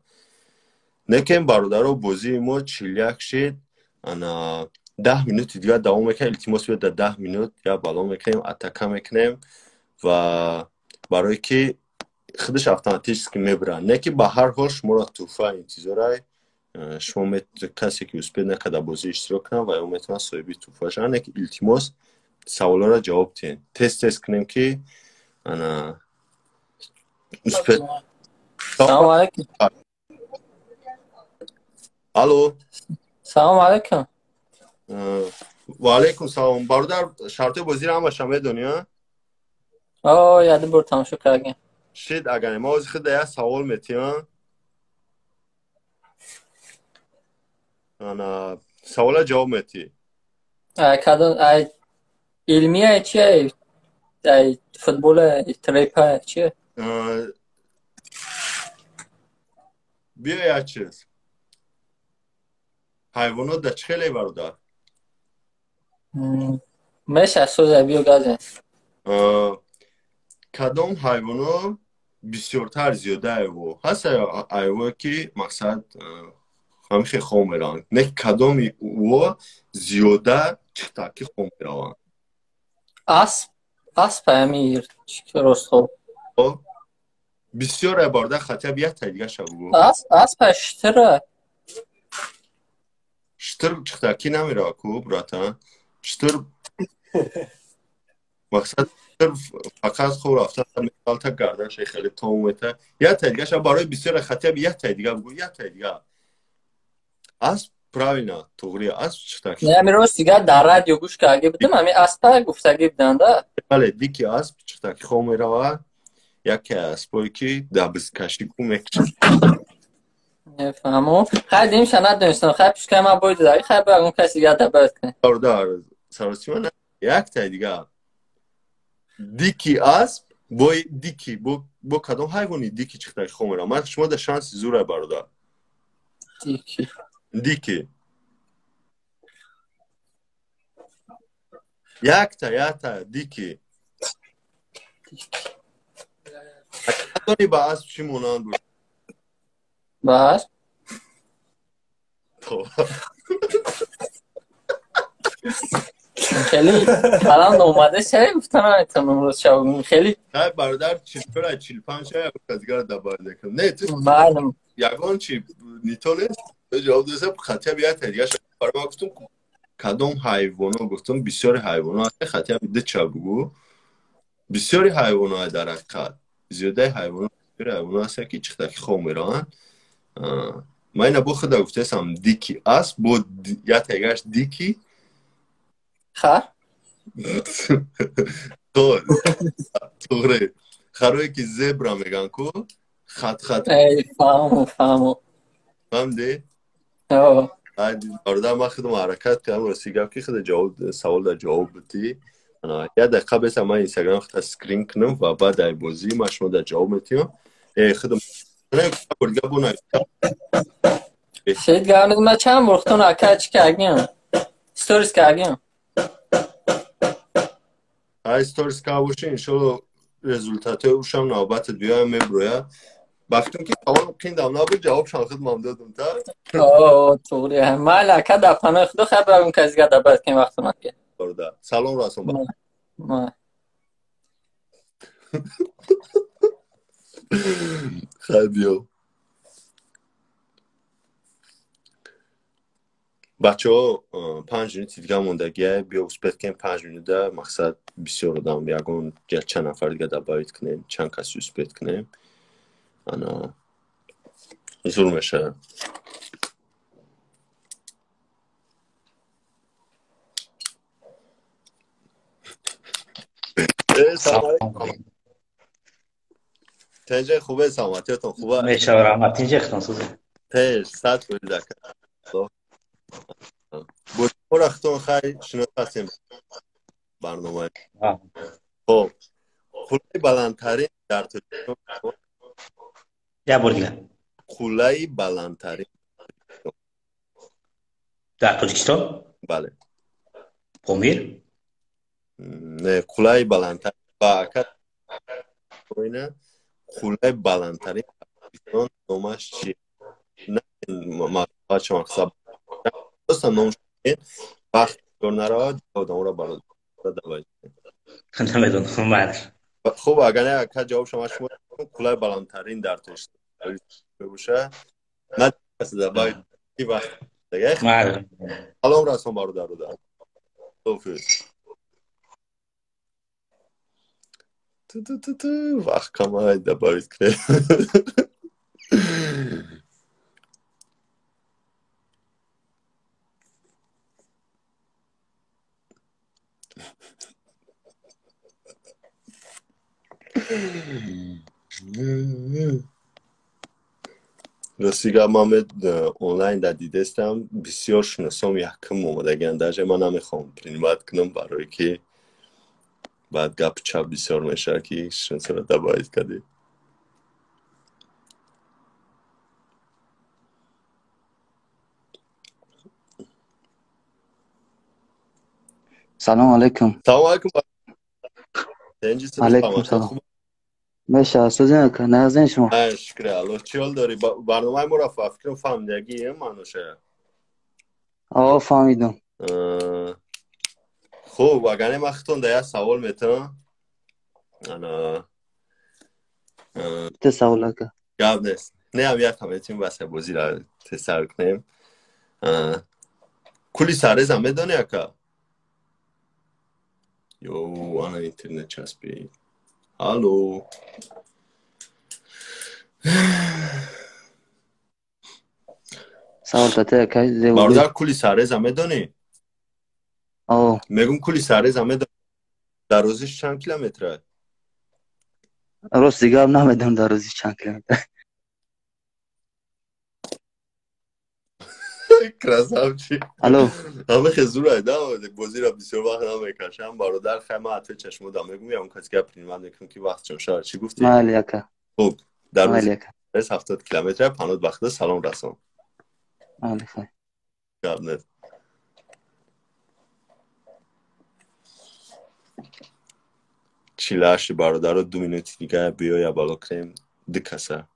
Некем бародаро, бозии мо 41 шид, ана 10 минути дигар давом мекунем. Илтимос, биёд дар 10 минут як бало мекунем, атака мекунем ва барое ки худаш автоматически мебурад. Не ки ба ҳар ҳол шуморо тӯҳфа интизорай. Шумо касе ки успел накарда бозӣ иштирок кунад ва ё метавонад соҳиби тӯҳфа шавад. Не ки илтимос, саволҳоро ҷавоб диҳед. Тез тез кунем ки ана успел. Салом алейкум. Алло. Салом алейкум. Ва алейкум салом. Бародар, шартҳои бозиро ҳамаша медонӣ, а? О, яде бор тамошо кардем. Шид, агар ма ҳозир худа як савол метиҳам. Ана савола ҷавоб метиҳӣ. Ай кадом, ай илмия чи, ай футбола, трепа чи? Биё як чиз. Ҳайвонот дар чӣ хеле, бародар? Меша соза, биё газен. Кадом ҳайвоно бисёртар зиёда айво ҳаст? Айвое ки мақсад ҳамихе хом мераванд, не кадоми ӯо зиёда чиқтаки хом мераванд? Асп, асп ҳами ростхоб. Бисёр бародар, хотя бы якта дигаша бугӯ. Асп, асп, штира. Штир чиқтаки намерава ку, братан. Штир мақсад фақат хоб рафта меғалта, гарданша хеле том мета. Якта дигаша барои бисёр, хотя бы якта дига бугӯ, якта дига. Асп правильно, туғри, асп чиқтаки. Не, ами рост дига дар радио гӯш карда будам, ами аспа гуфтагӣ буданда. Бале, дики асп чиқтаки хоб мерава, яке аспое ки дабзкашӣ ку мекушад. Мефаҳмам. Хай димша надонистам, хай пушкаи ман бои додари, хай бояд он каси дига добавить кунем. Бародар, саросима якта дига. Дики асп бой дики бо кадом ҳайвони дики чиқтаки хоб мерава? Ман шумо да шанси зурай, бародар. Дики. Дики. Якта, якта, дики. Надонӣ ба асп чӣ монанд бошад? Ба асп? Хеле калам омада шавӣ, гуфта наметавонам рост шав. Хеле Хай бародар, 44 45 шава, як дигар добавить мекунам. Не, ту маълум. Ягон чи нито нест. Ҷавоб додаса, хотя бы якта дига. Барои ман гуфтум кадом ҳайвоно, гуфтум бисёри ҳайвоно ҳаст, хотя бы дуча бугӯ. Бисёри ҳайвоно дар ҳақиқат зиёдаи ҳайвоно, бисёри ҳайвоно ҳастанд ки чиқтаки хоб мераванд. Ман ина бо худа гуфтаастам дики асп бо якта дигараш дики Хар? Туғри. Харое ки зебра меган ку, хат хат. Эй, фаҳму, фаҳму. Фаҳмидӣ? О. Бародар, ман худам ҳаракат кардам, рости гап ки худа ҷавоб савол дар ҷавоб бидӣ. Як дақиқа беса, ман инстаграм худа скрин кунам ва баъд ай бозӣ ман шумо дар ҷавоб метиҳам. Худам дига бо Шед гап, ман чанд бор худтон ака чӣ кардем? Сторис кардем. Ай сторис карда бошӣ, иншолло результатҳои ушам навбатат биёям, меброя. Ба фикрам ки саволам қиндам набуд, ҷавобшам худмам додум та. О, туғри. Майли ака, дар паноҳи Худо, хайр барем каси дигар добавить кунем вақтона ки. Бародар, салом расон. Хайр биё. Бачаҳо, 5 минути дига мондагия, биё успеть кунем 5 минута. Мақсад бисёр одам, ягон чанд нафар дига добавить кунем, чанд каси успеть кунем, ана зур мешавад. Салом алейкум, тенҷа, хубе? Саломатиятон хуба? Мешава, раҳмат, тинҷа хитон сӯза. Тенҷ, 100% ака. Бора хитон хай шинос ҳастем барнома. Хоб, қуллаи баландтарин дар Тоҷикистон? Як бор дигар. Қуллаи баландтарин. Дар Тоҷикистон? Бале. Помир. Не, қуллаи баландтарин ба ака, қуллаи баландтарин Тоҷикистон номаш чи? Бача, мақсад просто ном вақт наравад, одамро бародар. Намедонам, майли. Хуб, агар не, ака, ҷавоб шумо шумо қуллаи баландтарин дар Тоҷикистон мебошад. На вақт. Салом расон, бародаруда. Худоҳофиз. Ту вақт камай, добавить кунем. Рости гап, ман онлайн дар дидестам, бисёр шиносом якум омадагиан. Даже ман намехоҳам принимать кунам, барое ки баъд гапу чап бисёр мешавад, ки шиносоро добавить кардӣ. Салом алейкум. Салом алейкум. Алейкум салом. Меша, сӯзин ака, назин шумо? Шукри Аллоҳ. Чӣ ҳол дорӣ? Барномаи моро фикрам фаҳмидагӣ, мануша? О, фаҳмидам. Хуб, агар не, ман худтон да як савол метавам. Ана. Те савол, ака. Гап нест. Не, ам як метавонем бас бозиро тезтар кунем. Кули сарреза медонӣ, ака? Ё, ана интернет часпид. Алло. Савол тате, ака. Бародар, кули сарреза медонӣ? О. Мегум, кули сарреза медонӣ? Дарозиш чанд километр аст? Рост дигар намедонам дарозиш чанд километр. Красавчик. Алло. Ҳама хезур да, бозиро бисёр вақт намекашам, бародар. Хай, ман атве чашмодам мегум, ям каси гап принимать мекунам, ки вақт чон шавад. Чӣ гуфтӣ? Майли, ака. Хуб, дар Майли, ака. 70 километр. Панод бахта, салом расон. Майли, хай. Гап нест. 48 бародаро, 2 минути дигар биёя бало кунем ду каса.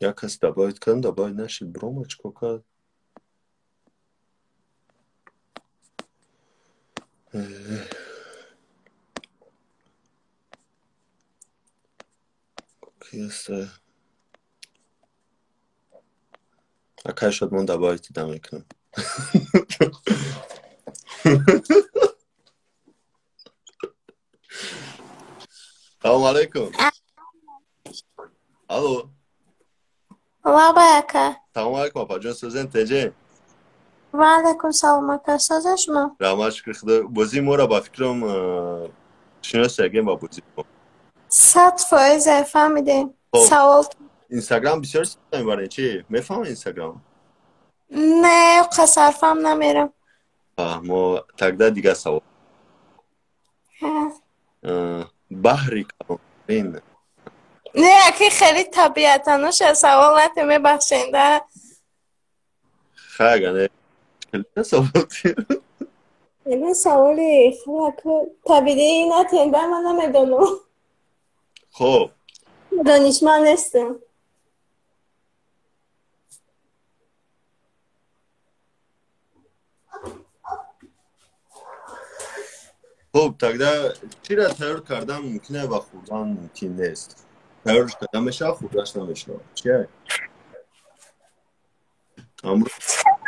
Як кас добавить кардам, добавить нашид, брома чикор кард? Ки аста? Акай Шодмон добавить дида мекунам. Салому алейкум. Алло. Лабай, ака. Салому алейкум, апаҷон, сӯзен, теҷе? Ва алейкум салом, ака. Соза шумо? Раҳмат, шукри Худо. Бозии моро ба фикрам шинос ягем ба бозии мо. 100% фаҳмидем. Савол. Инстаграм бисёр истифода мебарем, чӣ? Мефаҳмед Инстаграм? Не, қасарфам намерам. Мо тогда дигар савол. Баҳри калонтарин. Не, аки хеле табиатаноша савол нате, мебахшен да. Хай, ага не савол. Ина саволи хеле табиӣ натен да, ман намедонам. Хоб. Донишманд нестам. Хуб, тогда чиро тайёр кардан мумкин ва хӯрдан мумкин нест? Тайёрш карда мешавад, хӯрдаш намешавад. Чия?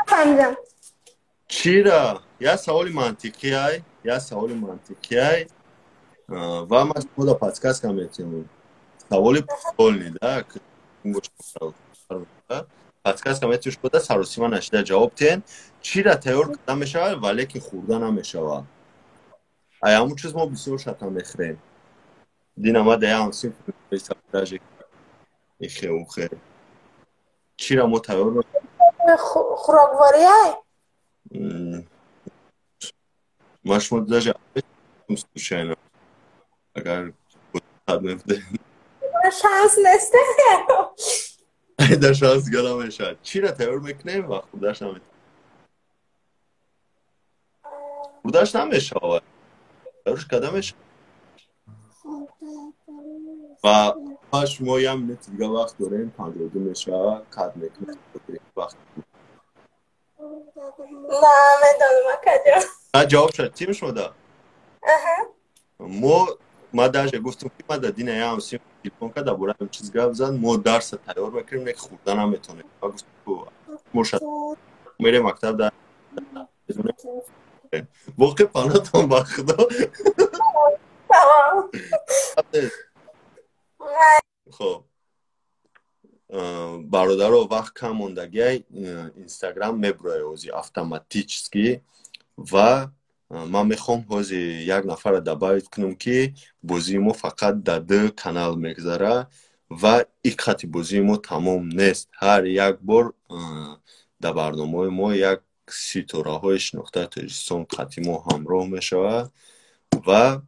Фаҳмидам. Чира? Я саволи мантиқӣ ай, я саволи мантиқӣ ай. Ва ман шумода подсказка метиҳам. Саволи прикольный, да? Подсказка метиҳам шумода, саросима нашида ҷавоб диҳен. Чира тайёр карда мешавад, валекин хӯрда намешавад? Ай ҳамун чиз мо бисёр шата мехӯрем. Дина ма да ям синф даже ихе ухе. Чира мо тайёр Хӯрокворӣ ай? Ма шумо даже случайно агар мефде. Шанс нест. Да, шанс дига намешавад. Чира тайёр мекунем ва хӯрдаш намешавад? Хӯрдаш намешавад. Тайёрш карда мешавад. Ва шумо як минути дига вақт дорем, 52 мешавад, кад мекунем вақт. Намедонам, акаҷон. Ҷавоб шад тим шумода? Мо ма даже гуфтам, ки ма да дина ям сим телефон кард, дар бораи ҳамин чиз гап зад. Мо дарса тайёр мекунем, не хӯрда наметонем. Ма гуфтам, мо шад мерем мактаб да воқеъ панотон ба худо. Хоб, бародаро, вақт кам мондагиай, Инстаграм мебурояд ҳози автоматически ва ман мехоҳам ҳози як нафарро добавить кунам, ки бозии мо фақат дар ду канал мегзара ва ин хати бозии мо тамом нест. Ҳар як бор дар барномаҳои мо як ситораҳои шинохтаи Тоҷикистон қати мо ҳамроҳ мешавад ва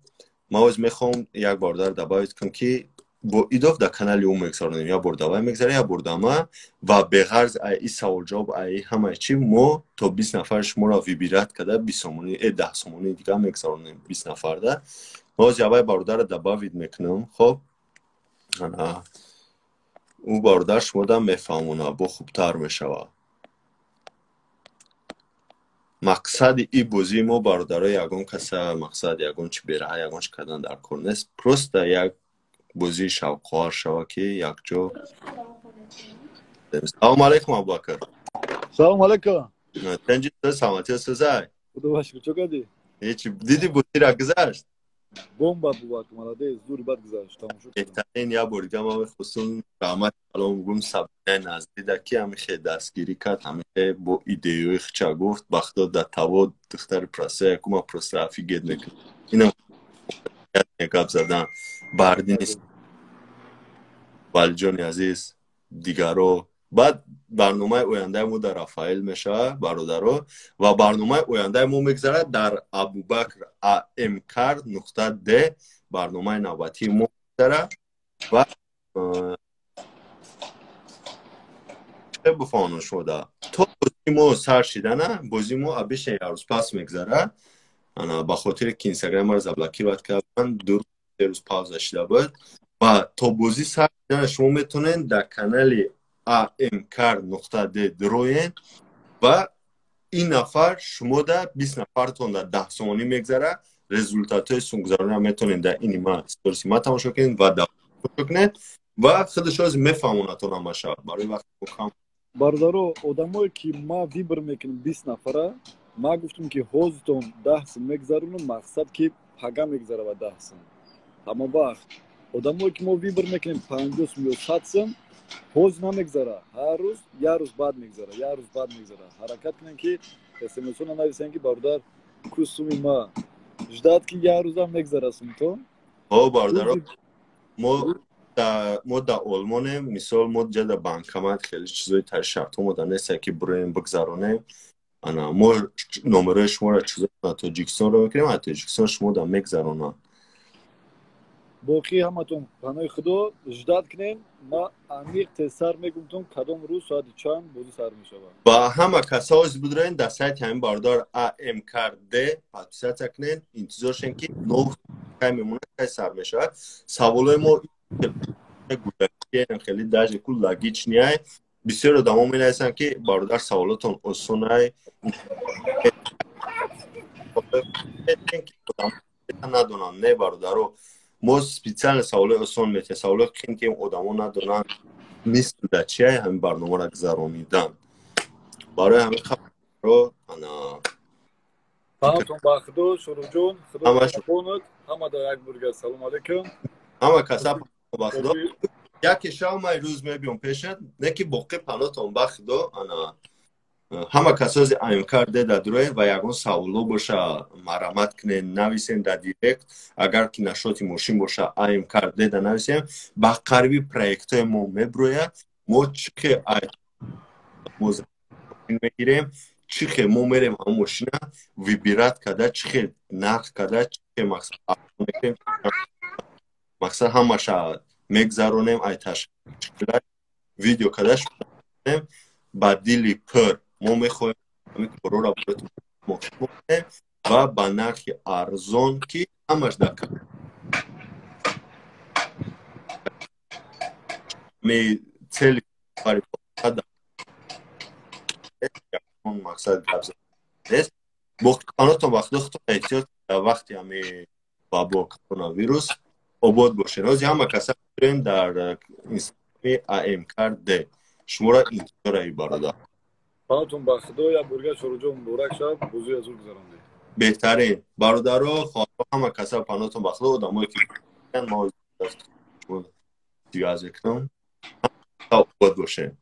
ман ҳоз мехоҳам як бародар добавить кунам, ки бо идоф дар канали ӯ мегзаронем. Як бор давай мегзара, як бор дама ва беғарз ай и саволҷавоб, ай ҳамаи чи мо то 20 нафар шуморо выбирать карда 20 сомонӣ, 10 сомонии дига мегзаронем 20 нафарда. Ман ҳоз явай бародарро добавить мекунам. Хоб, ана ӯ бародар шумода мефаҳмонад, бо хубтар мешавад. Мақсади ин бозии мо, бародаро, ягон каса мақсад ягон чи бераҳа, ягон чи кардан дар кор нест. Просто як бозии шавқовар шава, ки якҷо. Салому алайкум, Абубакр. Салому алайкум. Тенҷи, саломатӣ созай? Худо ба шукр, чо кардӣ? Ҳеҷ, диди бозира гузашт? Бомба, Абубакр, молодец, зури бад гузашт, тамошо. Беҳтарин. Як бор дига ман мехостум раҳмат калом бигӯм Сабинаи Наздида, ки ҳамихе дастгирӣ кард, ҳамихе бо идеёи хича гуфт. Ба худо, да таво духтари просто якума просто офигеть мекунад. Инам гап задан бардӣ нест. Валиҷони азиз, дигаро, баъд барномаи ояндаи мо дар Рафаэл мешавад, бародаро, ва барномаи ояндаи мо мегзарад дар Абубакр амкар нуқта д. Барномаи навбатии мо мегзарад ва чӣ бифаҳмонам шумода, то бозии мо сар шидана, бозии мо обычно як рӯз пас мегзарад. Ана ба хотире ки Инстаграмаро заблокировать карданд, 2 рӯз, 3 рӯз пауза шида буд ва то бозӣ сар шидана шумо метавонед дар канали амкар нуқта д дироен ва ин нафар шумода 20 нафартон дар 10 сомонӣ мегзара. Результатҳои сунгузарониро метавонед дар ини ма сториси ма тамошо кунед ва тамошо кунед ва худаш ҳози мефаҳмонад ҳамаша барои вақти кам. Бародаро, одамое ки ма выбор мекунам 20 нафара, ма гуфтам, ки ҳозитон 10 сум мегзаронам, мақсад ки пага мегзара ва 10 сум. Ҳама вақт одамое ки мо выбор мекунем 50 сум ё 100 сум, ҳоз намегзара, ҳар рӯз як рӯз баъд мегзара, як рӯз баъд мегзара. Ҳаракат кунем, ки смсо нанависем, ки бародар, ку суми ма, ждать, ки як рӯзам мегзара сумтон. О, бародаро, мо дар Олмонем, мисол, мо ҷа дар банкомат хеле чизои тари шартҳо мода нестае, ки бироем бигзаронем. Ана мо номерои шуморо чизо Тоҷикистонро мекунем, аз Тоҷикистон шумо да мегзаронанд. Боқӣ ҳаматон панои худо, ждать кунем. Ма аниқ тезсар мегумтон, кадом рӯз соати чанд бозӣ сар мешавад. Ба ҳама касаоз бидроен дар сайти ҳамин бародар амкд подписаться кунен, интизор шен, ки нов кай мемонад, кай сар мешавад. Саволои мо хеле даже ку логичный ай. Бисёр одамо менависанд, ки бародар, саволотон осонай, надонанд. Не, бародаро, мо специально саволои осон метиҳем, саволои қин ки одамо надонанд, мисл да чиай ҳамин барномаро гузаронидан. Барои ҳамин хабаро ана. Паҳнотон ба худо, Шуруҷон, худо нигаҳбонат. Ҳама да як бурга салом алейкум. Ҳама каса ба худо. Яке шав май рӯз мебиём пешат, не ки боқӣ панотон ба худо. Ана ҳама касози амкар деда дуроед ва ягон саволо боша, марамат кунед, нависем дар директ. Агар ки нашоти мошин боша, амкар деда нависем. Ба қариби проектҳои мо меброяд. Мо чӣ хе мегирем, чӣ хе мо мерем ҳамон мошина выбирать карда, чӣ хе нарх карда, чӣ хе мақсад мақсад ҳамаша мегзаронем, ай ташкила видео карда ба дили пур. Мо мехоҳем ҳамин корора барои ва ба нархи арзон, ки ҳамаш дар цели мақсад гап нест. Боқипанотон ба худо, худтон эҳтиёт дар вақти ҳами вабо коронавирус. Обод бошед. Ҳози ҳама каса бирем дар инстаграми амкд, шуморо интизора, и бародар. Панотон ба худо, як бурга, Шоруҷон, муборак шав, бозии азур гузарондед. Беҳтарин бародаро, хоҳаро, ҳама каса панотон ба худо. Одамое ки мо связь кунам, обод бошед.